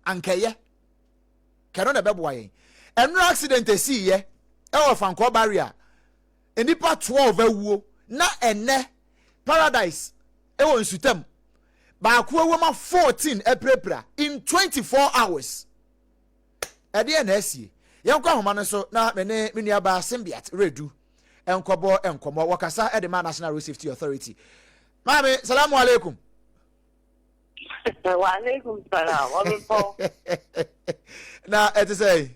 Ankɛyɛ kɛno na ɛbɛboa yɛn. Ɛnora accident esiiyɛ ɛwɔ Fankɔɔ barrier, nnipa 12 awuo, na ɛnɛ Paradise ɛwɔ Nsutam baako awuo ma 14 apirapira in 24 hours. Ɛdeɛ na asie. Yɛnkɔ ahoma no so na me ne me nuabaa Simbiat Redu nkɔbɔ nkɔmmɔ. Wɔkasa de ma National Road Safety Authority. Maame, salamu alaikum. Wa alaikum salam. Ɔbɛpɔ. Na ɛte sɛ?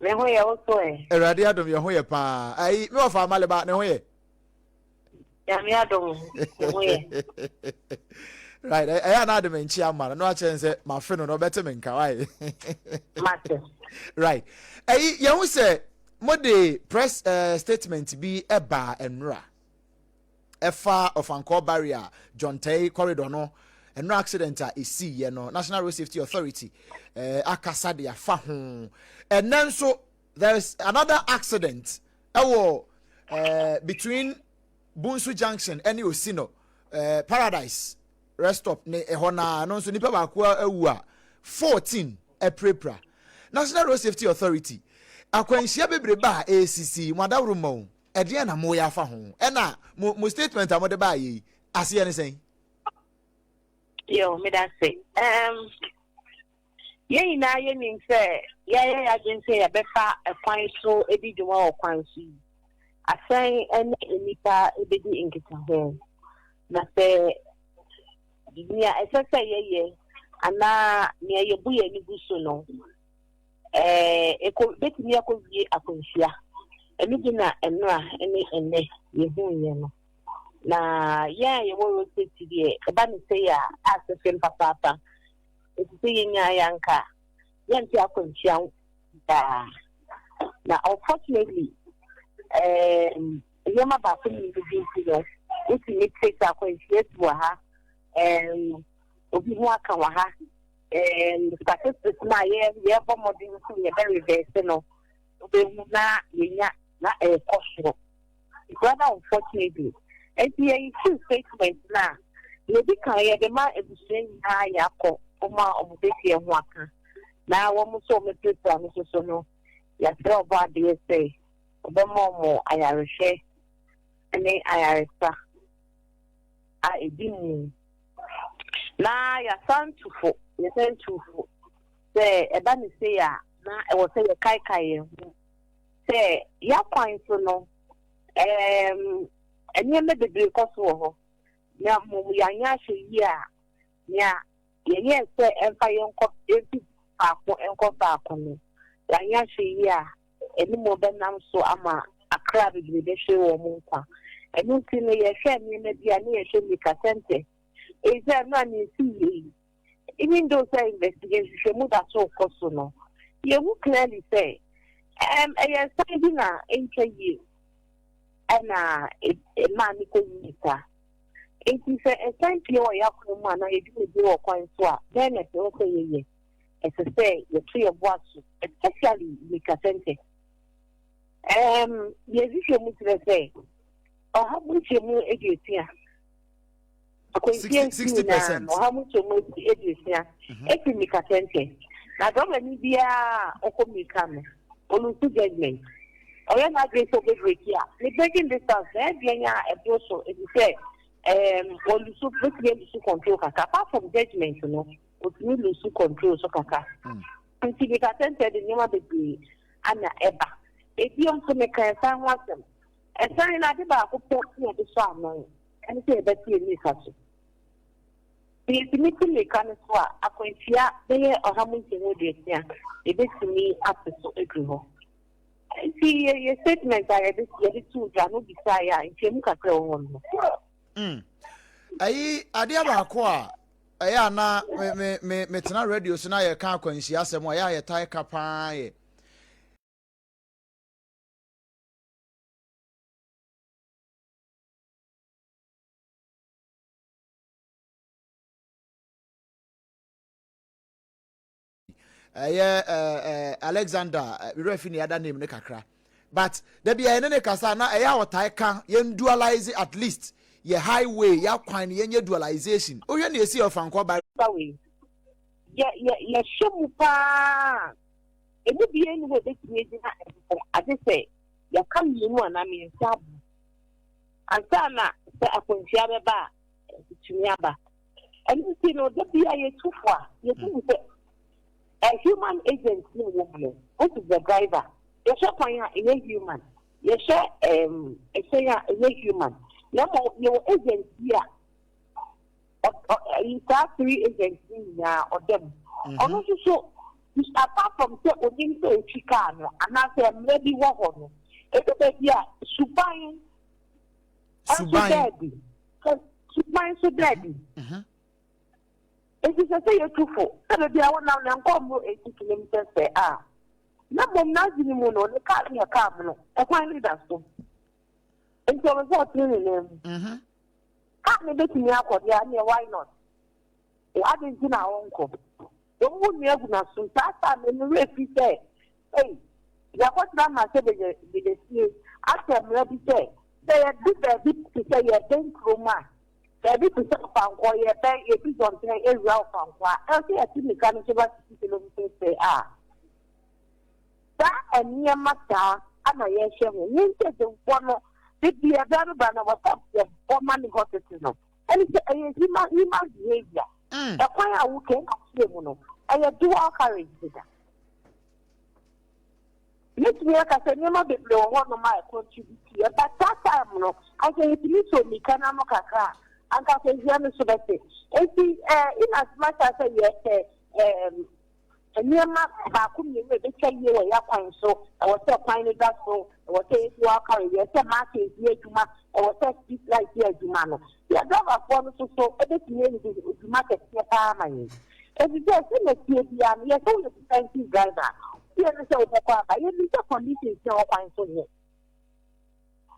Me ho yɛ, wo so ɛ? Awurade adom, yɛ ho yɛ paa. Ayi, me wɔfa amaleba ne ho yɛ. Nyame adom, me ho yɛ. Right, ɛyɛ ana ade me nkyi ama no na wakyerɛ sɛ mafe no na ɔbɛte me nka wae. Mate. Right. Ɛyi, yɛn ho sɛ mode press statement bi ɛbaa nnora ɛfa Ɔfankɔɔ barrier John Tei corridor no, nnora accident a ɛsii yɛ no, National Road Safety Authority akasa de afa ho. Ɛnɛ nso there is another accident ɛwɔ between Bunsu Junction ɛne Osino Paradise rest stop ne ɛhɔ naa no nso nipa baako awu a 14 apirapira. National Road Safety Authority, akwanhyia bebrebe a ɛresisi mo adaworo ma o, ɛdeɛn na moyɛ afa ho? Ɛna mo statement a mode baa yɛ yi aseɛ ne sɛn? Yo, meda se. Yɛn nyinaa yɛnim sɛ yɛayɛ yɛadwene sɛ yɛbɛfa ɛkwan so di dwuma wɔ kwan so yi. Asɛn ne nnipa bɛdi nkitaho. Na sɛ nea ɛsɛ sɛ yɛyɛ anaa nea yɛbu yɛn ani gu so no, ɛkɔ bɛtumi akɔwie akwanhyia. Ɛno bi na nnora ne ɛnnɛ yɛhuiɛ no. Na yɛn a yɛwɔ road safety deɛ, ɛba ne sɛ yɛ a asɛ fam papaapa. Ɛti sɛ yɛnyaa yɛanka yɛnte akwanhyia daa. Na unfortunately, nneɛma baako mmienu bi nti no, wotumi te sɛ akwanhyia si wɔ ha, obi ho aka wɔ ha. Statistics na yɛbɔ mmɔden sɛ yɛbɛ reverse no, wobɛhu na yɛnya na ɛrekɔ soro. Rather unfortunately, nti yɛ issue statement na yɛdi kan yɛde ma abusua nyinaa, yɛakɔ wɔn a wɔn bɛfie ho aka na wɔn nso wɔn apirapira no soso no, yɛasrɛ ɔbɔ adeɛ sɛ ɔbɛma wɔn ayarehwɛ ne ayaresa a ɛdi mu, na yɛasan tufo, yɛsan tufo sɛ ɛba ne se a na ɛwɔ sɛ yɛkaekae yɛn ho sɛ yɛakwan so no, nneɛma bebree kɔ so wɔ hɔ, na mmom yɛanyɛ ahwɛ yie a, nea yɛyɛ sɛ ɛmfa yɛnkɔ yɛmfi faako nkɔ faako no, yɛanyɛ ahwɛ yie a, ɛnum bɛnam so ama akra bebree bɛhwɛ wɔn mu nkwa. Ɛno nti no, yɛhwɛ nneɛma bi a ne yɛhwɛ mirika sɛntɛ eyi sɛ ɛno a ne esi yie yi, even though sɛ investigation hwehwɛmu da so kɔ so no, yɛhu clearly sɛ ɛyɛ nsan bi na ɛntwa yie ɛna ɛmaa ne kɔ yie saa. Nti sɛ ɛsan pie wɔ yɛakwan mu anaa yɛdwumadie wɔ kwan so a, dɛn na ɛsɛ sɛ yɛyɛ? Ɛsɛ sɛ yɛto yɛ bo aso, especially mirika sɛntɛ. Yɛhwehwɛ mu kyerɛ sɛ 60% akwanhyia nsi nyinaa no, 60% efi mirika sɛntɛ. Na dɔbani biara a ɔkɔ mirika no, ɔ lose judgement. Ɔyɛ n'adwene sɛ ɔbɛ brake a, ne braking distance na ɛdeɛn a ɛboro so, ɛfi sɛ ɔ lose, bɛtumi a lose control kakra. Apart from judgement no, otumi lose control so kakra. Nti mirika sɛntɛ de nneɛma bebree ana ɛba. Ebi nso meka ɛsan ho asɛm. Ɛsan no, ade baako pɛ na yɛde sɔ ano, ɛne sɛ yɛbɛte yɛ mirika so. Sɛ yɛtumi te mirika no so a, akwanhyia bɛyɛ 130% yɛbɛtumi ate so aduru hɔ. Nti yɛ statement a yɛde too dwa no bisa yɛ a, nkyɛmu kakra wɔ hɔ no. Ayi, adeɛ baako a ɛyɛ a na me me me metena radio so na yɛka akwanhyia asɛm a ɛyɛ a yɛtae ka paa yɛ ɛyɛ ɛɛ Alexander werɛ fi ne other name ne kakra, but dabi a yɛne ne kasa na ɛyɛ a ɔtae ka yɛn dualize, at least yɛ highway yɛ akwan no, yɛnyɛ dualization. Wohwɛ ne esi Ɔfankɔ ba wei. Yɛ yɛ yɛhwɛ mu paa a, emu biara nni hɔ a ebetumi agyina nko agye sɛ yɛaka mmienu anaa mmiɛnsa abom ansa na sɛ akwanhyia bɛba a, ɛtumi aba. Ɛno nti no, da biara yɛtu fo a, yɛtu fo sɛ a human agent na ɛwɔ mu no, which is the driver. Yɛhwɛ kwan a ɛyɛ human, yɛhwɛ ɛm ɛhyɛn a ɛyɛ human. Na mmom yɛwɔ agent bi a ɛyi saa three agents no nyinaa ɔda mu. Ɔno nso so apart from sɛ onim sɛ otwi kaa no anaasɛ mmerɛ bi wɔ hɔ no, ebi baabi a suban nso daabi. Suban nso daabi. Eti sɛ sɛ yɛtu fo sɛ baabi a wonam no nkɔ mmoro 80 kilometers per hour. Na mmom n'adwene mu no, ne kaa no yɛ kaa mono, ɛkwan no da so. Nti ɔpɛ sɛ ɔtene ne nan mu. Kaa no bɛtumi akɔ deɛ a, neɛ why not? Adɛn nti na ɔnkɔ? Wɔbubu nnua gu n'asom. Saa time no, ne werɛ fi sɛ, ei, yɛakɔtena mmarahyɛbadwafie ahyɛ mmara bi sɛ, sɛ yɛdu baabi te sɛ yɛrebɛn kurom a, baabi te sɛ Ɔfankɔɔ, yɛrebɛn, yɛdu Zɔntɛn awura Ɔfankɔɔ a, ɛwɔ sɛ yɛte mmirika no so ba 60 kilometres per hour. Saa nneɛma saa na yɛhwɛ ho. Yɛn nkyɛnse no, de bia ɛda no ba na wɔsɛ yɛbɔ ma ne hɔ tete no. Ɛne sɛ ɛyɛ human human behavior. Ɛkwan a wokɛ na kyerɛ mu no, ɛyɛ dual carriage deda. Mɛtumi aka sɛ nneɛma bebree wɔ hɔnom a ɛcontribute yɛ, but that time no, anka yɛtumi sɔ mmirika no ano kakra a, anka akwanhyia no so bɛte. Enti eh, in as much as sɛ yɛpɛ eh, nneɛma baako mmienu a ɛbɛtwa yie wɔ yɛn akwan so, ɛwɔ sɛ kwan no da so, ɛwɔ sɛ yɛdi wɔ car, ɛwɔ sɛ markings yɛ adwuma, ɛwɔ sɛ street light yɛ adwuma no, yɛ driverfoɔ no nso so ɛbɛtumi ayɛ dwuma kɛseɛ paa ma yɛn. Ɛfiri sɛ sɛnea tie biara no, yɛ sɛ woyɛ defensive driver a, woyɛ no sɛ wobɛkɔ aba, yɛnim sɛ conditions na ɛwɔ kwan so nyɛ.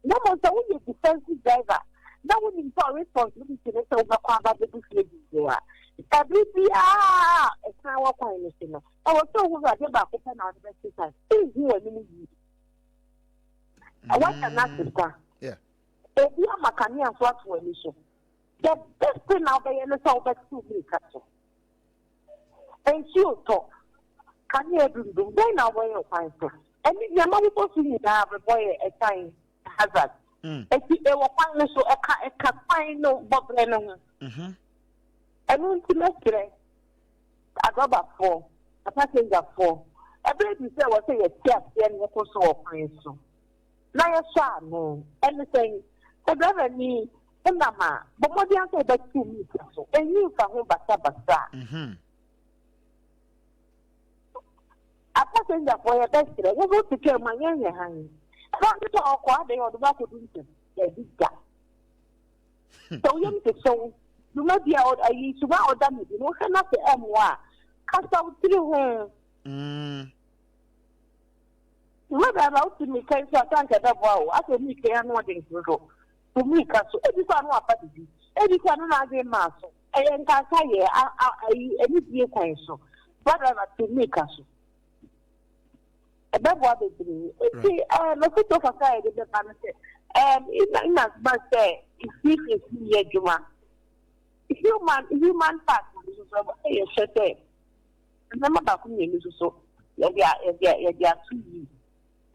Na mmom sɛ woyɛ defensive driver na wonim sɛ responsibility ne sɛ wobɛkɔ aba bɛdu fie dwudwo a, ɛbere biara a ɛsan wɔ kwan no so no, ɛwɔ sɛ wohu sɛ adeɛ baako pɛ na wode bɛsesa, wonhu w'anim yie. Ɛwɔ no asesa. Obi ama kanea nso ato w'ani so. The best thing na wobɛyɛ ne sɛ wobɛtew mmirika so. Nsuo tɔ, kanea dundum, dɛn na wobɛyɛ wɔ kwan so? Ɛne nneɛma bobɔ so nyinaa bɛbɔ yɛ ɛsan hazard. Eti ɛwɔ kwan no so, ɛka ɛka kwan no bɔberɛ no ho. Ɛno nti mɛsrɛ adrɔbafoɔ, apasengyafoɔ, ɛberɛ du sɛ wɔ sɛ yɛte aseɛ na yɛkɔ so wɔ kwan so na yɛsɔ ano. Ɛne sɛn? Sɛ driver ni wonam a, bɔ mmɔden sɛ wobɛtew mmirika so. Ɛnyi mfa ho basabasa. Apasengyafoɔ yɛbɛsrɛ, wo nso te kaa mu a yɛnyɛ hann. Ɛna ɔno sɛ ɔkɔ adɛn ɔde bɔ akɔdu ntɛm. Daabi da. Sɛ woyam te wo, dwumadi a ayi suma a ɔda no bi no, wohwɛ na sɛ ɛmmoa a, kasa wo tiri ho. Wura na wote mmirika yi so a, sɛ anka ɛbɛboa wo. Asɛ mmirika yi ano ɔden dodo. To mmirika so. Ebi koraa na wafa biribi. Ebi koraa na n'adwene maa so. Ɛyɛ nkanka yɛ ayi anidie kwan so. Bra driver to mmirika so. Ɛbɛboa bebree. Eti ɛɛ m'afotuo kakra a yɛde bɛba no sɛ ɛɛm in as much sɛ efiesie yɛ adwuma, human human part no nso so ɛwɔ sɛ yɛhwɛ sɛ nneɛma baako mmienu nso so yɛde yɛde yɛde ato yie.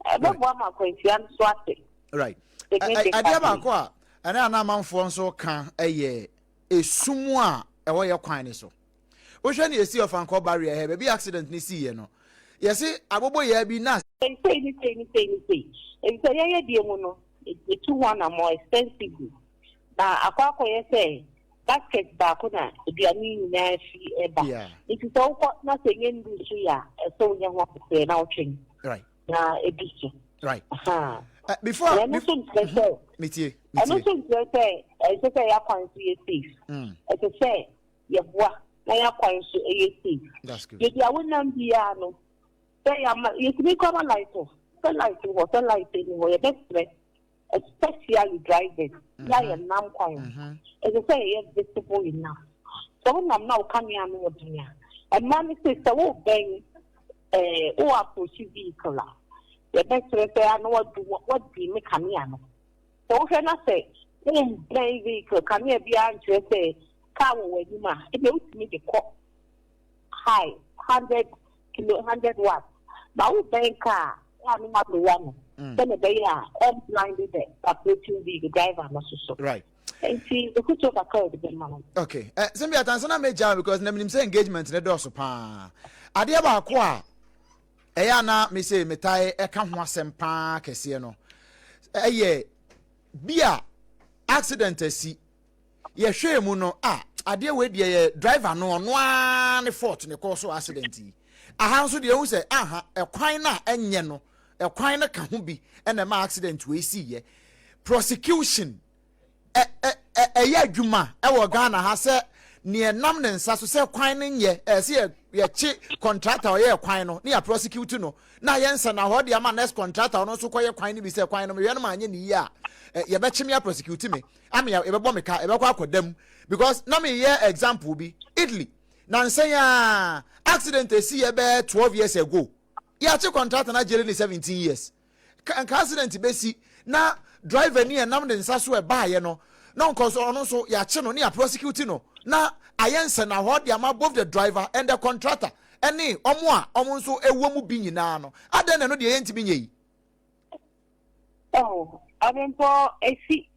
Ɛbɛboa ma akwanhyia no so ate. Right. Adeɛ baako a ɛne ana amanfoɔ nso ka yɛ esum a ɛwɔ yɛ kwan ne so. Wohwɛ ne esi Ɔfankɔ barrier hɛ baabi accident ne siiɛ no, yɛse aboboyaa bi na. Sei ne sei ne sei ne sei. Efisɛ yɛn yɛ deɛ mu no, yɛtu ho anammɔn extensively. Na akɔ akɔyɛ sɛ basket baako na aduane yi nyinaa fi ba. Nti sɛ wokɔ na sɛ ɛnyɛ nnuru so yɛ a, ɛsɛ wonya ho akɔsɛ na wotwɛn. Na edu so. Right. Before ɛno nso nkyerɛ sɛ metie ɛno nso nkyerɛ sɛ ɛsɛ sɛ yɛ akwan so yɛ safe. Ɛsɛ sɛ yɛboa na yɛ akwan so yɛ safe. That's good. Yɛdi a wonam biara no, sɛ yɛama yɛtumi kɔ ama light off, sɛ light wɔ sɛ light ni hɔ, yɛbɛsrɛ especially drivers yɛ a yɛnam kwan ho, ɛsɛ sɛ yɛyɛ visible enough. Sɛ wonam na wo kanea no wɔ den a, ɛma no sɛ sɛ wobɛn ɛɛ wo approach vehicle a, yɛbɛsrɛ sɛ ano wadu wadi ne kanea no. Sɛ wohwɛ na sɛ wombɛn vehicle, kanea biara nkyerɛ sɛ car wɔ w'anim a, ebia wotumi de kɔ. high, 100 kilo, 100 watt. Ba wo bɛn car a na walowa no sɛnea ɛbɛyɛ a ɛmblind the approaching vehicle driver no so so. Nti ekutuo kakra a yɛde bɛma no. Okay. Sɛbi atansa na megya because na menim sɛ engagement ne dɔɔso paa. Adeɛ baako a ɛyɛ ana me sɛ metae ɛka ho asɛm paa kɛseɛ no ɛyɛ bi a accident asi, yɛhwɛ mu no a, adeɛ wei deɛ yɛ driver no ɔno ara ne fault ne kɔɔ so accident yi. Aha nso deɛ ehu sɛ aha ɛkwan no a ɛnyɛ no, ɛkwan no ka ho bi ɛna ɛma accident wei si. Yɛ prosecution ɛ ɛ ɛ ɛyɛ adwuma ɛwɔ Ghana ha sɛ neɛ nam ne nsa so sɛ kwan no nyɛ, ɛsɛ yɛ yɛkye contractor ɔyɛ kwan no ne yɛ prosecute no na yɛ nsa na hɔ de ama next contractor, ɔno nso kɔyɛ kwan no bi sɛ kwan no mehwɛ no ma anyɛ ne yie a, yɛbɛkye me aprosecute me ama yɛbɛbɔ me ka, yɛbɛkɔ akɔdam. Because na meyɛ example bi, Italy na nsɛn a accident esi yɛ bɛɛ 12 years ago, yɛakye contractor na jail ne 17 years. Nka accident bɛsi na driver ni ɛnam ne nsa so ɛbaayɛ no na nkɔ so, ɔno nso yɛakye no ne yɛ prosecute no na ayɛ nsɛ na hɔ de ama both the driver and the contractor ɛne ɔmo a ɔmo nso ɛwɔ mu bi nyinaa no. Adan na ɛno deɛ yɛntumi nyɛ yi? Oh, ɔbɛnpɔ esi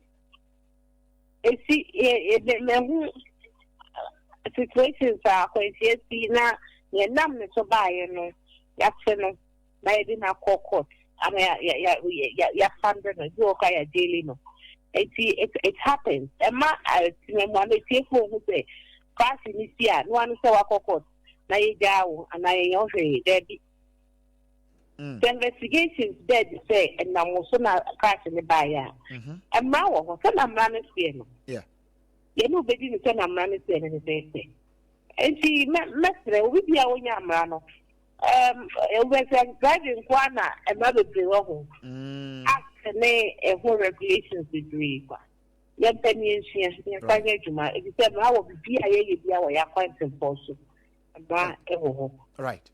yɛ yɛ mɛhu situations a akwanhyia si na yɛn nam ne so baayɛ no, yɛate no na yɛde no akɔ court ama ya ya ya ya yɛafande no, ebi wɔ kɔ a yɛajail no. Eti it happens. Ɛma tìmɛmu ano etiefo ohun sɛ crash ni si a, no ano sɛ wakɔ court na yɛgyaa wo anaa yɛnyɛ wo hwee, daabi. The investigations dɛ de sɛ ɛnam wo so na crash ne baayɛ a, mmara wɔ hɔ sɛ na mmara no seɛ no, yɛne wobɛdi no sɛ na mmara no seɛ no pɛpɛɛpɛ. Nti mɛsrɛ obi bi a wonya mmara no wobɛsɛ driving nko a na mmara bebree wɔ ho, act ne ɛho regulations bebree kwa. Yɛmpɛ ne yɛnsua, yɛmfa nyɛ adwuma, ebi sɛ mmara wɔ biribi a yɛyɛ bi a wɔyɛ akwan so, mmara wɔ hɔ. Right.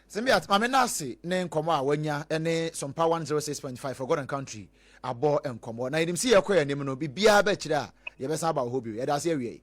Simbiat, maame nase ne nkɔmɔ a wanya ne Sompa 106.5 for God and Country abɔ nkɔmɔ na yɛnim sɛ yɛkɔ yɛn anim no, biribiara bɛkyerɛ a yɛbɛsan aba wɔ hɔ bio. Yɛda ase awie.